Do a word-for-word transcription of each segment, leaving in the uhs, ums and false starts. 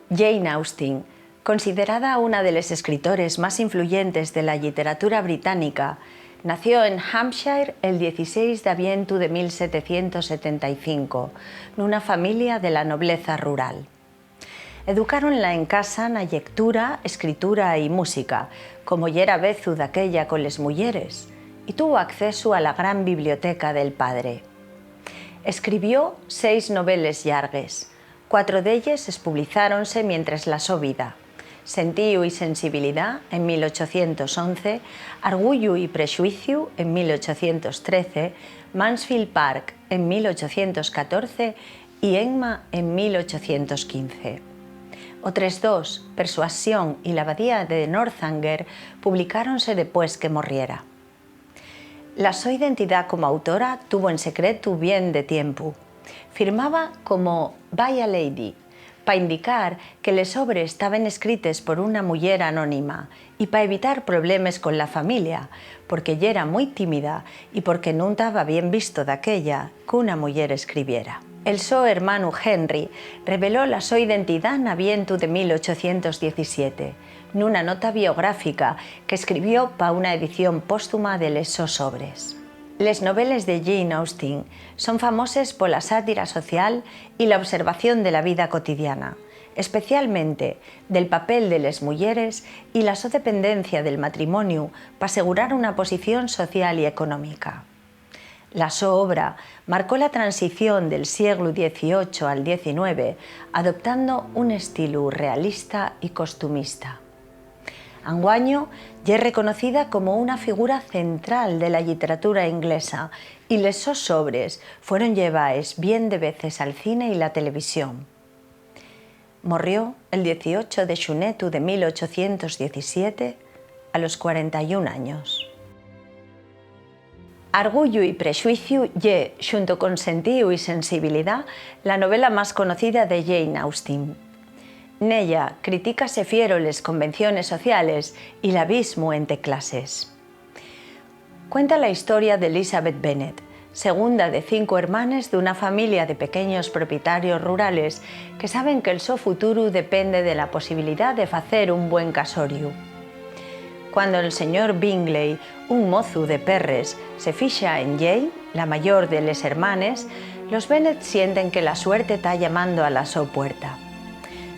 Jane Austen, considerada una de les escritores más influyentes de la lliteratura británica, nació en Hampshire el dieciséis d'avientu de mil setecientos setenta y cinco, nuna familia de la nobleza rural. Educáronla en casa na llectura, escritura y música, como yera vezu daquella coles muyeres, y tuvo accesu a la gran biblioteca del padre. Escribió seis noveles llargues. Cuatro d'elles espublizáronse mientres la so vida: Sentíu y sensibilidá, en mil ochocientos once, Arguyu y prexuiciu, en mil ochocientos trece, Mansfield Park, en mil ochocientos catorce, y Emma, en mil ochocientos quince. Otres dos, Persuasión y l'abadía de Northanger, publicáronse depués que morriera. La so identidá como autora tuvo en secretu bien de tiempu. Firmaba como By a Lady, pa indicar que les obres taben escrites por una muyer anónima y pa evitar problemes con la familia, porque yera mui tímida y porque nun taba bien visto daquella qu'una muyer escribiera. El so hermanu Henry reveló la so identidá n'avientu de mil ochocientos diecisiete, nuna nota biográfica qu'escribió pa una edición póstuma de les sos obres. Les noveles de Jane Austen son famoses pola sátira social y la observación de la vida cotidiana, especialmente del papel de les muyeres y la so dependencia del matrimoniu p'asegurar una posición social y económica. La so obra marcó la transición del sieglu dieciocho al diecinueve, adoptando un estilu realista y costumista. Anguaño ye reconocida como una figura central de la lliteratura inglesa y les sos obres fueron llevaes bien de veces al cine y la televisión. Morrió el dieciocho de xunetu de mil ochocientos diecisiete, a los cuarenta y un años. Arguyu y prexuiciu ye, xunto con Sentíu y sensibilidá, la novela más conocida de Jane Austen. Nella critícase fiero les convenciones sociales y l'abismu ente clases. Cuenta la historia d'Elizabeth Bennet, segunda de cinco hermanes d'una familia de pequeños propietarios rurales que saben que'l so futuru depende de la posibilidá de facer un buen casoriu. Cuando el señor Bingley, un mozu de Perres, se fixa en Jane, la mayor de les hermanes, los Bennet sienten que la suerte ta llamando a la so puerta.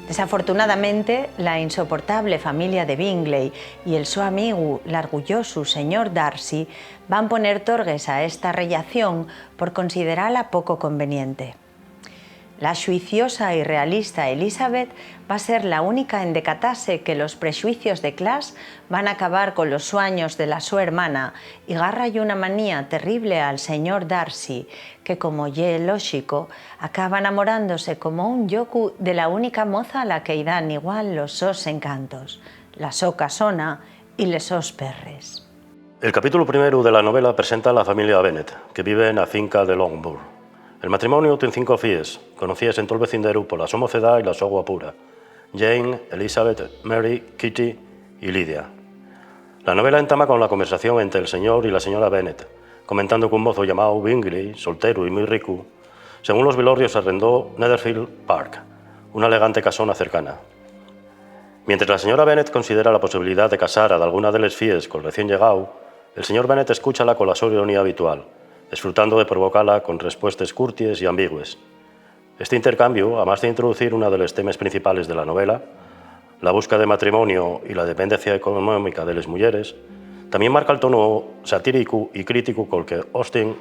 Desafortunadamente, la insoportable familia de Bingley y el so amigu, l'argullosu señor Darcy, van poner torgues a esta rellación por considerala poco conveniente. La xuiciosa y realista Elizabeth va ser la única en decatase que los prexuicios de clas van acabar colos suaños de la so hermana y garra-y una manía terrible al señor Darcy, que, como ye lóxico, acaba enamorándose como un llocu de la única moza a la que-y dan igual los sos encantos, la so casona y les sos perres. El capítulo primeru de la novela presenta a la familia Bennet, que vive na finca de Longbourn. El matrimoniu tien cinco fíes, conocíes en tol vecinderu pola so mocedá y la so guapura: Jane, Elizabeth, Mary, Kitty y Lydia. La novela entama con la conversación ente'l señor y la señora Bennet, comentando qu'un mozu llamáu Bingley, solteru y mui ricu, según los velorios arrendó Netherfield Park, una elegante casona cercana. Mientres la señora Bennet considera la posibilidá de casar a dalguna de les fíes col recién llegáu, el señor Bennet escúchala cola so ironía habitual, esfrutando de provocala con respuestes curties y ambigües. Esti intercambiu, amás d'introducir una de les temes principales de la novela, la busca de matrimonio y la dependencia económica de les muyeres, tamién marca'l tonu satíricu y críticu col que Austen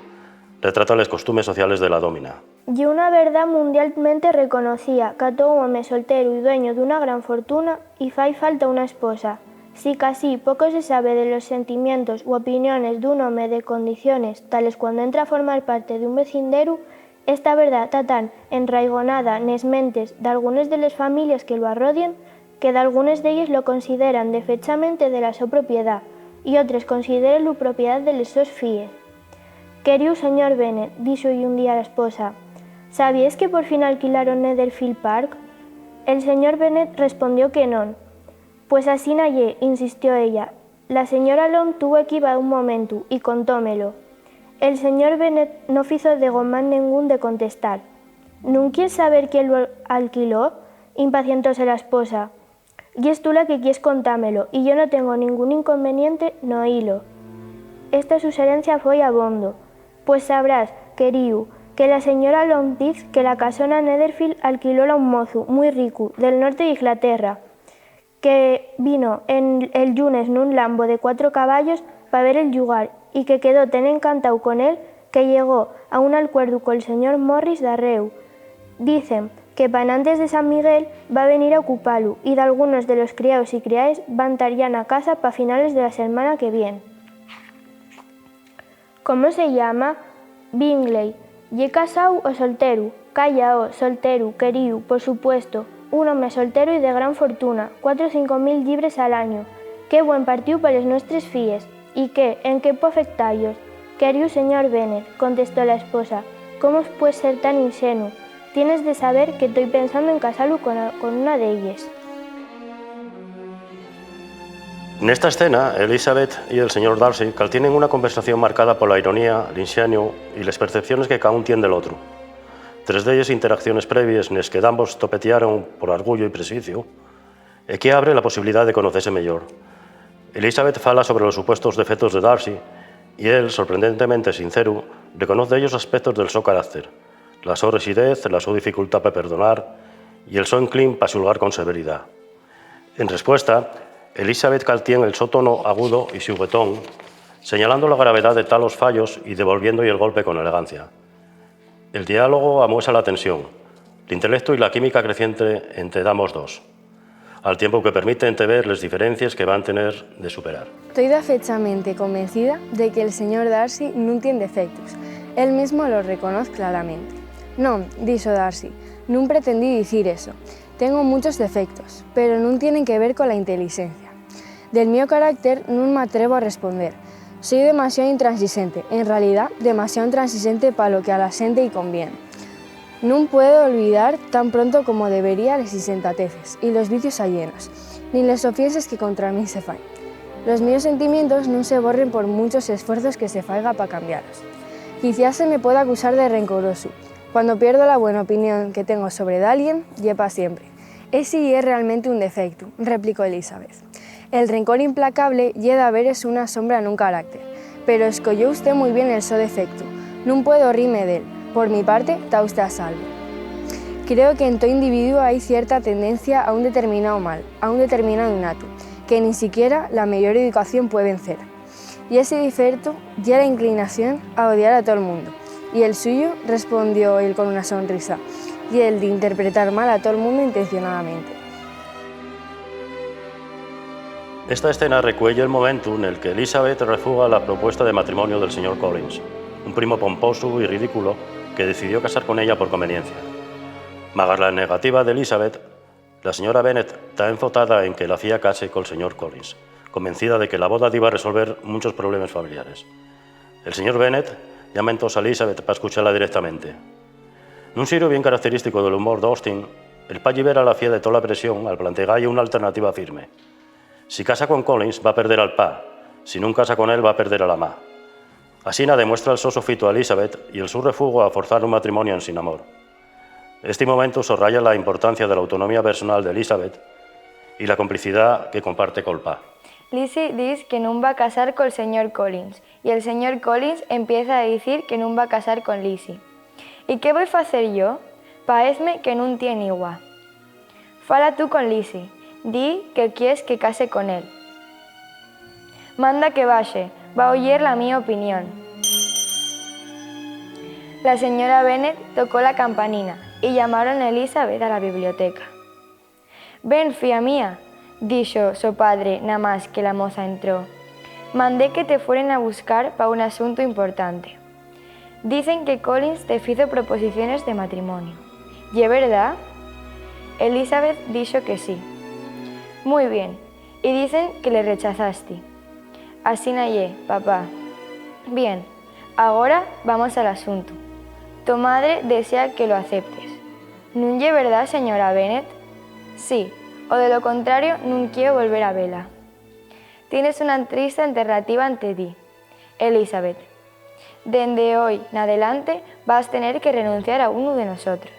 retrata les costumes sociales de la dómina. Ye una verdá mundialmente reconocía qu'a too home solteru y dueño d'una gran fortuna-y fai falta una esposa. Sicasí, poco se sabe de los sentimientos u opiniones d'un home de condiciones tales cuando entra a formar parte d'un vecinderu. Esta verdá ta tan enraigonada nes mentes d'algunes de les families que lo arrodien, que dalgunes d'elles lo consideran defechamente de la so propiedá y otres considérenlu propiedá de les sos fíes. Queriu señor Bennet, díxo-y un día la esposa, ¿sabíes que por fin alquilaron Netherfield Park? El señor Bennet respondió que non. Pues asina ye, insistió ella. La señora Long tuvo equí va un momentu y contómelo. El señor Bennet no fizo dego más nengún de contestar. ¿Nun quies saber quién lo alquiló? impacientóse la esposa. Yes tú la que quies contámelo, y yo no tengo ningún inconveniente n'oílo. Esta suxerencia foi abondo. Pues sabrás, queríu, que la señora Long diz que la casona Netherfield alquilóla a un mozu mui ricu del norte d'Inglaterra, que vino en, el llunes nun lambo de cuatro caballos pa ver el llugar, y que quedó tan encantáu con él que llegó a un alcuerdu col señor Morris d'Arréu. Dicen que pa enantes de San Miguel va venir a ocupalu, y dalgunos de los criaos y criaes van tar yá na casa pa finales de la selmana que vien. ¿Cómo se llama? Bingley. ¿Ye casáu o solteru? Calla, oh, solteru, queríu, por supuesto. Un home solteru y de gran fortuna, cuatro o cinco mil llibres al añu. Qué buen partíu pa les nuestres fíes. ¿Y qué? ¿En qué pue afecta-yos? Queríu señor Bennet, contestó la esposa, ¿cómo pues ser tan inxenu? Tienes de saber que toi pensando en casalu con a, con una d'elles. Nesta escena, Elizabeth y el señor Darcy caltienen una conversación marcada pola ironía, l'inxeniu y les percepciones que caún tien del otru. Tres delles interacciones previes nes que dambos topetiaron por argullo y prexuiciu, equí abre la posibilidá de conocese meyor. Elizabeth fala sobre los supuestos defectos de Darcy y él, sorprendentemente sinceru, reconoz dellos aspectos del so carácter, la so rixidez, la so dificultá pa perdonar y el so enclín pa xulgar con severidá. En respuesta, Elizabeth caltién el so tono agudo y xuguetón, señalando la gravedá de talos fallos y devolviendo-y el golpe con elegancia. El diálogu amuesa la tensión, l'intelectu y la química creciente ente dambos dos, al tiempu que permite entrever les diferencies que van tener de superar. Toi dafechamente convencida de que'l señor Darcy nun tien defectos. Él mesmo lo reconoz claramente. Non, dixo Darcy, nun pretendí dicir eso. Tengo munchos defectos, pero nun tienen que ver cola intelixencia. Del mio carácter nun m'atrevo a responder. Soi demasiao intranxixente, en realidá, demasiao intranxixente pa lo que a la xente-y convien. Nun puedo olvidar tan pronto como debería les insensateces y los vicios ayenos, nin les ofenses que contra min se faen. Los mios sentimientos nun se borren por munchos esfuerzos que se faiga pa cambialos. Quiciás se me pueda acusar de rencorosu. Cuando pierdo la buena opinión que tengo sobre d'alguien, ye pa siempre. Esi ye realmente un defectu, replicó Elizabeth. El rencor implacable ye daveres una sombra nun carácter, pero escoyó usté mui bien el so defectu. Nun puedo rime d'él. Por mi parte, ta usté a salvu. Creo qu'en to individuo hai cierta tendencia a un determinao mal, a un determinao innatu, que nin siquiera la meyor educación pue vencer. Y esi defectu ye la inclinación a odiar a tol mundu. Y el suyo, respondió él con una sonrisa, ye el d'interpretar mal a tol mundu intencionadamente. Esta escena recueye'l momentu nel que Elizabeth refuga la propuesta de matrimonio del señor Collins, un primo pomposu y ridículo que decidió casar con ella por conveniencia. Magar la negativa d'Elizabeth, la señora Bennet ta enfotada en que la fía case col señor Collins, convencida de que la boda diba resolver munchos problemes familiares. El señor Bennet llama entós a Elizabeth pa escuchala directamente. Nun xiru bien característico del humor d'Austen, el pá llibera la fía de tola presión al plantegalle una alternativa firme. Si casa con Collins, va perder al pá, si nun casa con él, va perder a la ma. Asina demuestra el so sofitu a Elizabeth y el su refugo a forzar un matrimonio ensin amor. Esti momentu sorraya la importancia de la autonomía personal d'Elizabeth y la complicidá que comparte col pá. Lizzie diz que nun va casar col señor Collins, y el señor Collins empieza a dicir que nun va casar con Lizzie. ¿Y qué voi facer yo? Paezme que nun tien igua. Fala tú con Lizzie, di que quies que case con él. Manda que baxe, va oyer la mio opinión. La señora Bennet tocó la campanina y llamaron a Elizabeth a la biblioteca. Ven, fía mía, dixo so padre namás que la moza entró. Mandé que te fueren a buscar pa un asuntu importante. Dicen que Collins te fizo proposiciones de matrimonio. ¿Ye verdá? Elizabeth dixo que sí. Mui bien, y dicen que le rechazasti. Asina ye, papá. Bien, agora vamos al asuntu. To madre desea que lo aceptes. ¿Nun ye verdá, señora Bennet? Sí, o de lo contrario nun quiero volver a vela. Tienes una triste alternativa ante ti, Elizabeth. Dende hoi n'adelante vas tener que renunciar a unu de nosotros.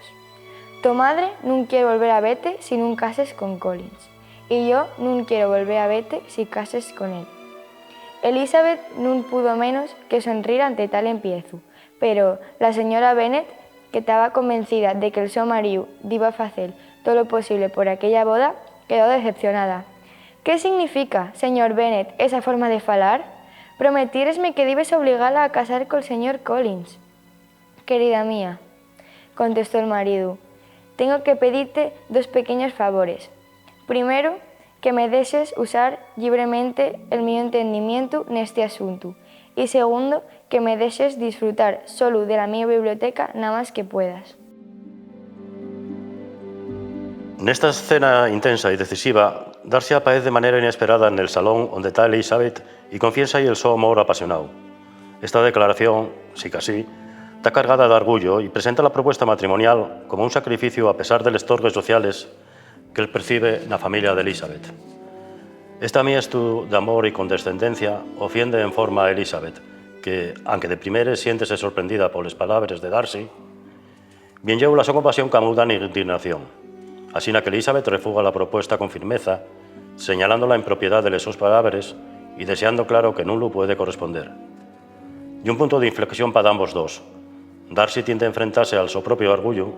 To madre nun quier volver a vete si nun cases con Collins, y yo nun quiero volver a vete si cases con él. Elizabeth nun pudo menos que sonrir ante tal empiezu, pero la señora Bennet, que taba convencida de que'l so maríu diba facer tolo posible por aquella boda, quedó decepcionada. ¿Qué significa, señor Bennet, esa forma de falar? Prometieresme que dibes obligala a casar col señor Collins. Querida mía, contestó el maridu, tengo que pedite dos pequeños favores. Primero, que me dexes usar llibremente el mio entendimientu nesti asuntu, y segundo, que me dexes disfrutar solu de la mio biblioteca namás que puedas. Nesta escena intensa y decisiva, Darcy apaez de manera inesperada nel salón onde ta Elizabeth y confiésa'l el so amor apasionáu. Esta declaración, sicasí, ta cargada d'argullo y presenta la propuesta matrimonial como un sacrificiu a pesar de les torgues sociales que percibe na familia d'Elizabeth. Esta miestu d'amor y condescendencia ofiende en forma a Elizabeth, que, anque de primeres siéntese sorprendida poles palabres de Darcy, bien lleu la so compasión camuda n'indignación. Asina que Elizabeth refuga la propuesta con firmeza, señalando la impropiedá de les sos palabres y dexando claro que nun lu puede corresponder. Ye un punto d'inflexión pa dambos dos. Darcy tien d'enfrentase al so propio argullu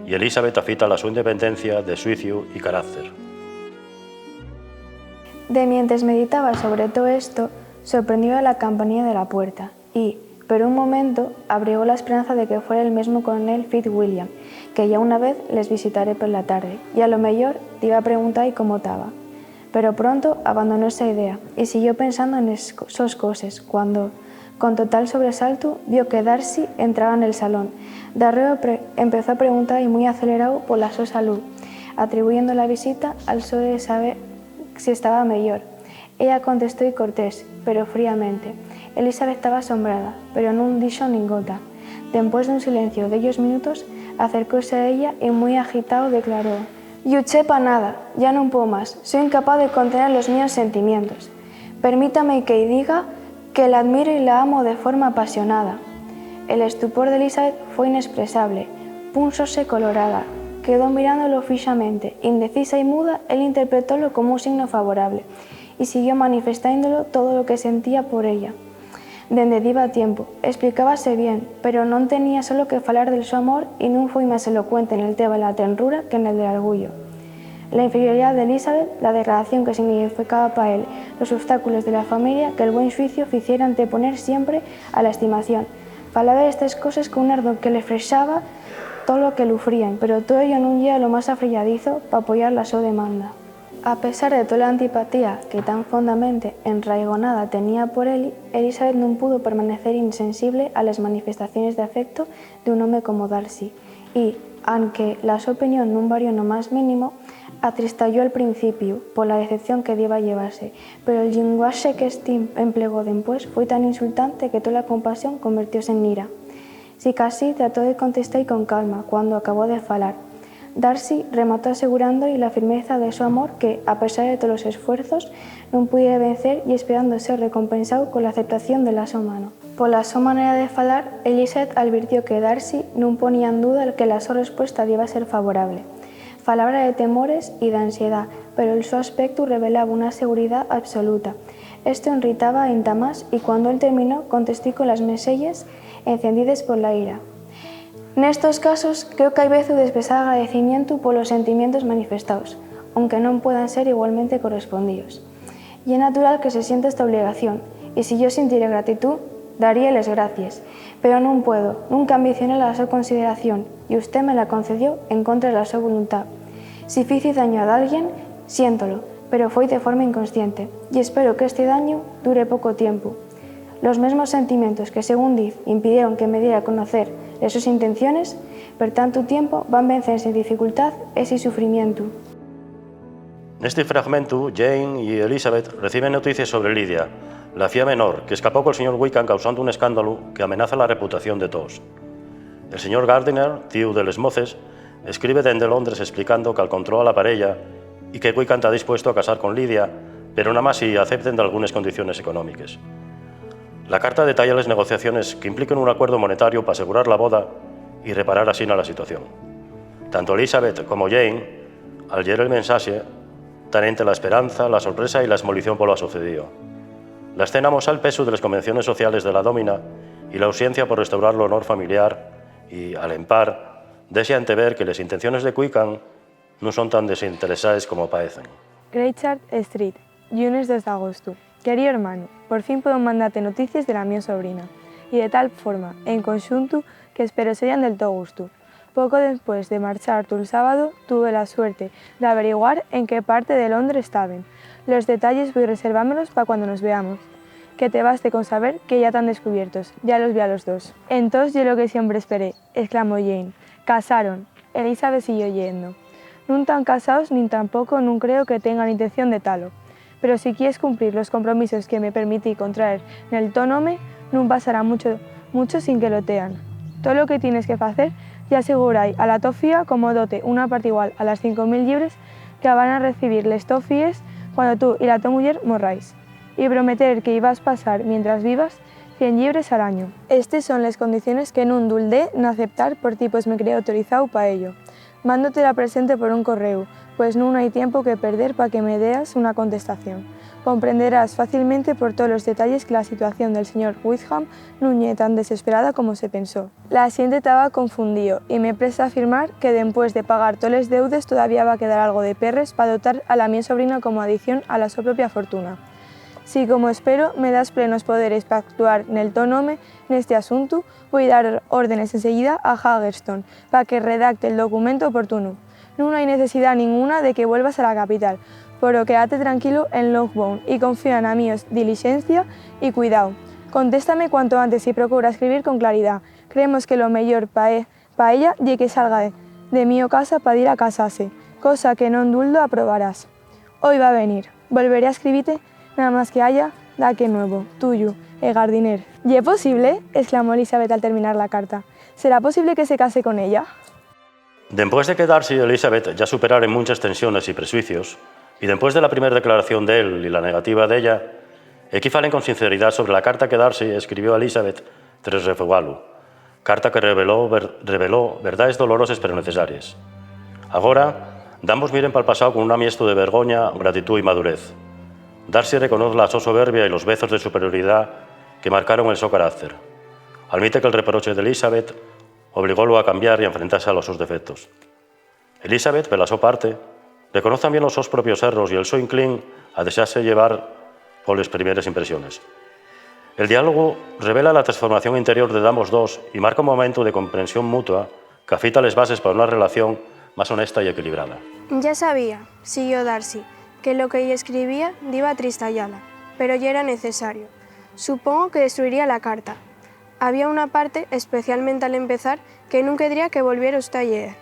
y Elizabeth afita la so independencia de xuiciu y carácter. Demientes meditaba sobre too esto, sorprendióla la campanía de la puerta y, per un momento, abrigó la esperanza de que fuera el mesmu coronel Fitzwilliam, que ya una vez les visitare per la tarde, y a lo meyor diba a pregunta-y cómo taba. Pero pronto abandonó esa idea y siguió pensando nes co-, sos coses, cuando, con total sobresaltu, vio que Darcy entraba nel salón. Darreo pre-, empezó a pregunta-y mui acelerao pola so salú, atribuyendo la visita al so de saber si estaba meyor. Ella contestó-y cortés, pero fríamente. Elizabeth taba asombrada, pero nun dixo nin gota. Dempués d'un silenciu dellos minutos, acercóse a ella y mui agitao declaró: Lluché pa nada, ya nun puedo más, soi incapaz de contener los míos sentimientos. Permítame que-y diga que la admiro y la amo de forma apasionada. El estupor d'Elizabeth fue inespresable, púnsose colorada, quedó mirándolo fixamente, indecisa y muda, él interpretólo como un signo favorable y siguió manifestáindolo todo lo que sentía por ella. Dende diba tiempu, explicábase bien, pero non tenía solo que falar del so amor y nun foi más elocuente nel tema de la tenrura que nel del argullo. La inferioridá d'Elizabeth, la degradación que significaba pa él, los obstáculos de la familia, que'l buen xuiciu ficiera anteponer siempre a la estimación. Falaba d'estes coses con un ardor que le frexaba tolo que lu frían, pero too ello nun yera lo más afreyadizo p'apoyar la so demanda. A pesar de tola antipatía que tan fondamente enraigonada tenía por él, Elizabeth nun pudo permanecer insensible a les manifestaciones d'afectu d'un home como Darcy, y, anque la so opinión nun varió no más mínimo, atristáyolo al principiu pola decepción que diba llevase, pero el llienguaxe qu'ésti emplegó dempués foi tan insultante que tola compasión convirtióse n'ira. Sicasí, trató de contestar-y con calma cuando acabó de falar. Darcy remató asegurando-y la firmeza de so amor que, a pesar de tolos esfuerzos, nun pudiera vencer y esperando ser recompensáu cola aceptación de la so mano. Pola so manera de falar, Elizabeth alvirtió que Darcy nun ponía en duda el que la so respuesta diba ser favorable. Falabra de temores y d'ansiedá, pero el so aspectu revelaba una seguridá absoluta. Esto enritaba aínda más, y cuando él terminó, contestó-y coles meseyes encendides pola ira. Nestos casos, creo qu'hai vezu d'espresar agradecimientu polos sentimientos manifestaos, onque non puedan ser igualmente correspondíos. Ye natural que se sienta esta obligación, y si yo sintiera gratitú, daríe les gracies. Pero nun puedo, nunca ambicioné la so consideración, y usté me la concedió en contra de la so voluntá. Si fici dañu a dalguien, siéntolo, pero foi de forma inconsciente, y espero qu'esti dañu dure poco tiempu. Los mesmos sentimientos que, según diz, impidieron que me diera a conocer les sos intenciones per tantu tiempu van vencer sen dificultá esi sufrimientu. Nesti fragmentu, Jane y Elizabeth reciben noticies sobre Lydia, la fía menor, qu'escapó col señor Wickham causando un escándalu qu'amenaza la reputación de toos. El señor Gardiner, tíu de les moces, escribe dende Londres esplicando qu'alcontró a la pareya y que Wickham ta dispuesto a casar con Lydia, pero namás si acepten dalgunes condiciones económiques. La carta detalla les negociaciones qu'impliquen un acuerdu monetariu p'asegurar la boda y reparar asina la situación. Tanto Elizabeth como Jane, al lleer el mensaxe, tán ente la esperanza, la sorpresa y la esmolición polo asocedío. La escena amosa'l pesu de les convenciones sociales de la dómina y la ausencia por restaurar l'honor familiar y, al empar, dexa entrever que les intenciones de Quickham nun son tan desinteresaes como paecen. Graychard Street, llunes dos d'agostu. Querío hermanu, por fin puedo mandate noticies de la mio sobrina, y de tal forma, en conxuntu, qu'espero seyan del to gustu. Poco dempués de marchar tu'l sábadu, tuve la suerte d'averiguar en qué parte de Londres taben. Los detalles voi reservámelos pa cuando nos veamos, que te baste con saber que ya tán descubiertos, ya los vi a los dos. Entós ye lo que siempre esperé, exclamó Jane. Casaron. Elizabeth siguió lleendo. Nun tán casaos nin tampoco nun creo que tengan intención de talo. Pero si quies cumplir los compromisos que me permití contraer nel to nome, nun pasará mucho, mucho sin que lo tean. Tolo que tienes que facer ye asegurai a la to fía como dote una parte igual a las cinco mil llibres que van a recibir les to fíes cuando tú y la to muyer morráis. Y prometer que-y vas pasar, mientras vivas, cien llibres al añu. Estes son les condiciones que nun duldé n'aceptar por ti, pues me creí autorizáu pa ello. Mándo-te-la presente por un corréu, pues nun hai tiempu que perder pa que me deas una contestación. Comprenderás fácilmente por tolos detalles que la situación del señor Wickham nun ye tan desesperada como se pensó. La xente taba confundío, y me presta afirmar que dempués de pagar toles deudes todavía va quedar algo de perres pa dotar a la mio sobrina como adición a la so propia fortuna. Si, como espero, me das plenos poderes p'actuar nel to nome nesti asuntu, voi dar órdenes enseguida a Haggerston pa que redacte'l documento oportunu. Nun hai necesidá ninguna de que vuelvas a la capital, poro quédate tranquilo en Longbourn y confía na mio dilixencia y cuidao. Contéstame cuanto antes y procura escribir con claridá. Creemos que lo meyor pa e-, pa ella ye que salga de, de mio casa pa dir a casase, cosa que non duldo aprobarás. Hoi va venir. Volveré a escribite namás que haya daqué nuevo. Tuyu, E. Gardiner. Ye posible? Exclamó Elizabeth al terminar la carta. ¿Será posible que se case con ella? Dempués de que Darcy y Elizabeth ya superaren munches tensiones y presuicios, y dempués de la primer declaración d'él y la negativa d'ella, equí falen con sinceridá sobre la carta que Darcy escribió a Elizabeth tres refugalu, carta que reveló ver-, reveló verdaes doloroses pero necesaries. Agora, dambos miren pal pasao con un amiestu de vergoña, gratitú y madurez. Darcy reconoz la so soberbia y los vezos de superioridá que marcaron el so carácter. Almite que'l reproche d'Elizabeth obligólu a cambiar y a enfrentase a los sos defectos. Elizabeth, per la so parte, reconoz tamién los sos propios erros y el so inclín a dexase llevar poles primeres impresiones. El diálogu revela la tresformación interior de dambos dos y marca un momentu de comprensión mutua qu'afita les bases pa una relación más honesta y equilibrada. Ya sabía, siguió Darcy, que lo que-y escribía diba tristayala, pero yera necesario. Supongo que destruiría la carta. Había una parte, especialmente al empezar, que nun quedría que volviera usté a lleer.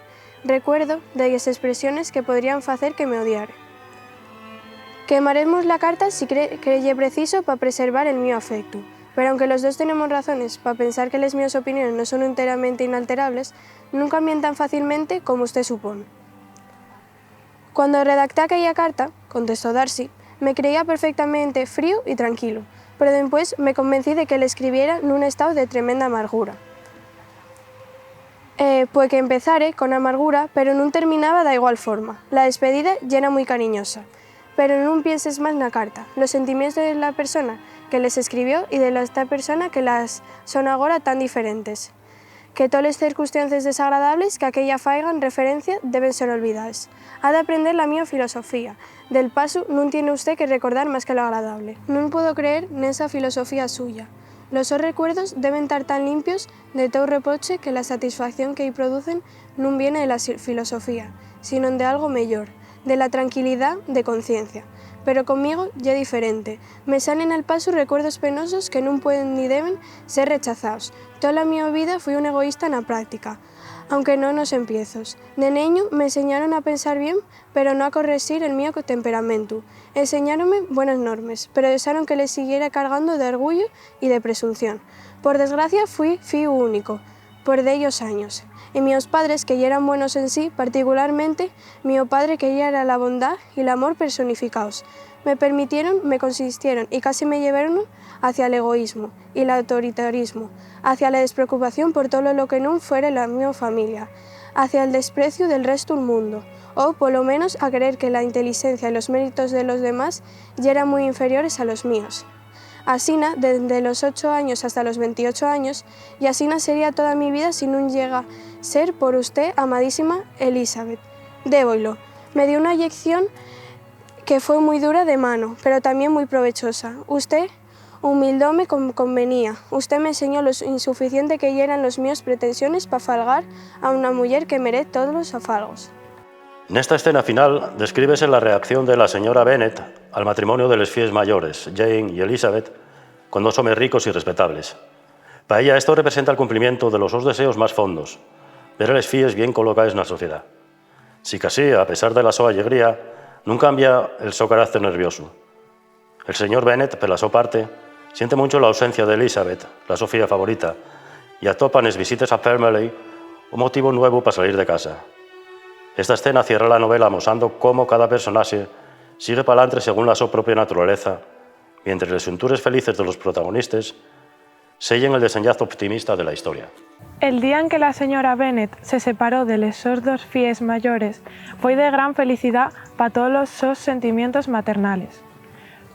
Recuerdo delles espresiones que podrían facer que me odiare. Quemaremos la carta si cre-, creye preciso pa preservar el mio afectu, pero aunque los dos tenemos razones pa pensar que les mios opiniones no son enteramente inalterables, nun cambien tan fácilmente como usté supón. Cuando redacté aquella carta, contestó Darcy, me creía perfectamente fríu y tranquilo, pero dempués me convencí de que l'escribiera nun estao de tremenda amargura. Eh, pue que empezare con amargura, pero nun terminaba d'a igual forma. La despedida yera mui cariñosa, pero nun pienses más na carta. Los sentimientos de la persona que les escribió y de la otra persona que las son agora tan diferentes. Que toles cercustiances desagradables qu'aquella faigan referencia deben ser olvidaes. Ha d'aprender la mio filosofía. Del pasu, nun tiene usté que recordar más que lo agradable. Nun puedo creer nesa filosofía suya. Los sos recuerdos deben tar tan limpios de tou reproche que la satisfacción que-y producen nun viene de la si-, filosofía, sinón d'algo meyor, de la tranquilidá de conciencia. Pero conmigo ye diferente. Me salen al pasu recuerdos penosos que nun pueden ni deben ser rechazaos. Tola mio vida fui un egoísta na práctica, aunque non nos empiezos. De neñu m'enseñaron a pensar bien, pero no a correxir el mio temperamentu. Enseñáronme buenos normes, pero dexaron que les siguiera cargando d'orgullo y de presunción. Por desgracia, fui fíu único por dellos años, y mios padres, que yeran buenos en sí, particularmente mio padre, que yera la bondá y l'amor personificaos, me permitieron, me consistieron y casi me llevaron hacia l'egoísmo y l'autoritarismo, hacia la despreocupación por tolo lo que nun fuere la mio familia. hacia el despreciu del restu'l mundu, o, polo menos, a creer que la intelixencia y los méritos de los demás yeran mui inferiores a los míos. Asina, dende los ocho años hasta los ventiocho años, y asina sería toda mi vida si nun llega ser por usté, amadísima Elizabeth. Déboi-lo. Me dio una llección que fue mui dura de mano, pero tamién mui provechosa. Usté humildóme como convenía. Usté m'enseñó lo insuficiente que yeran los míos pretensiones pa falgar a una muyer que merez tolos afalgos. Nesta escena final, descríbese la reacción de la señora Bennet al matrimonio de les fíes mayores, Jane y Elizabeth, con dos homes ricos y respetables. Pa ella, esto representa'l cumplimientu de los sos deseos más fondos, ver a les fíes bien colocaes na sociedá. Sicasí, a pesar de la so allegría, nun cambia el so carácter nerviosu. El señor Bennet, per la so parte, siente muncho l'ausencia d'Elizabeth, la so fía favorita, y atopa nes visites a Pemberley un motivu nuevu pa salir de casa. Esta escena cierra la novela amosando cómo cada personaxe sigue p'alantre según la so propia naturaleza, mientres les xuntures felices de los protagonistes sellen el desenllace optimista de la historia. El día en que la señora Bennet se separó de les sos dos fíes mayores foi de gran felicidá pa tolos sos sentimientos maternales.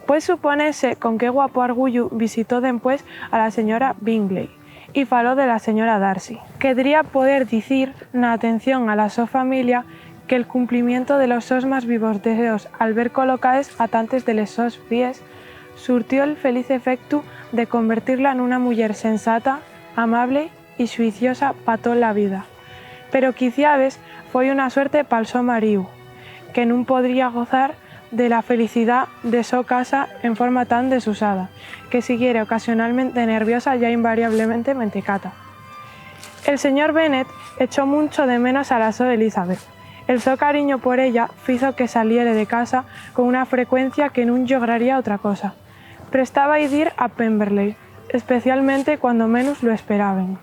Pues suponese con qué guapu arguyu visitó dempués a la señora Bingley y faló de la señora Darcy. Quedría poder dicir, na atención a la so familia, que'l cumplimiento de los sos más vivos deseos al ver colocaes a tantes de les sos fíes surtió'l feliz efectu de convertirla nuna muyer sensata, amable y xuiciosa pa tola vida. Pero quiciabes foi una suerte pal so maríu, que nun podría gozar de la felicidá de so casa en forma tan desusada, que si yere ocasionalmente nerviosa, ye invariablemente mentecata. El señor Bennet echó muncho de menos a la so Elizabeth. El so cariño por ella fizo que saliere de casa con una frecuencia que nun llograría otra cosa. Prestaba-y dir a Pemberley, especialmente cuando menus lo esperaben.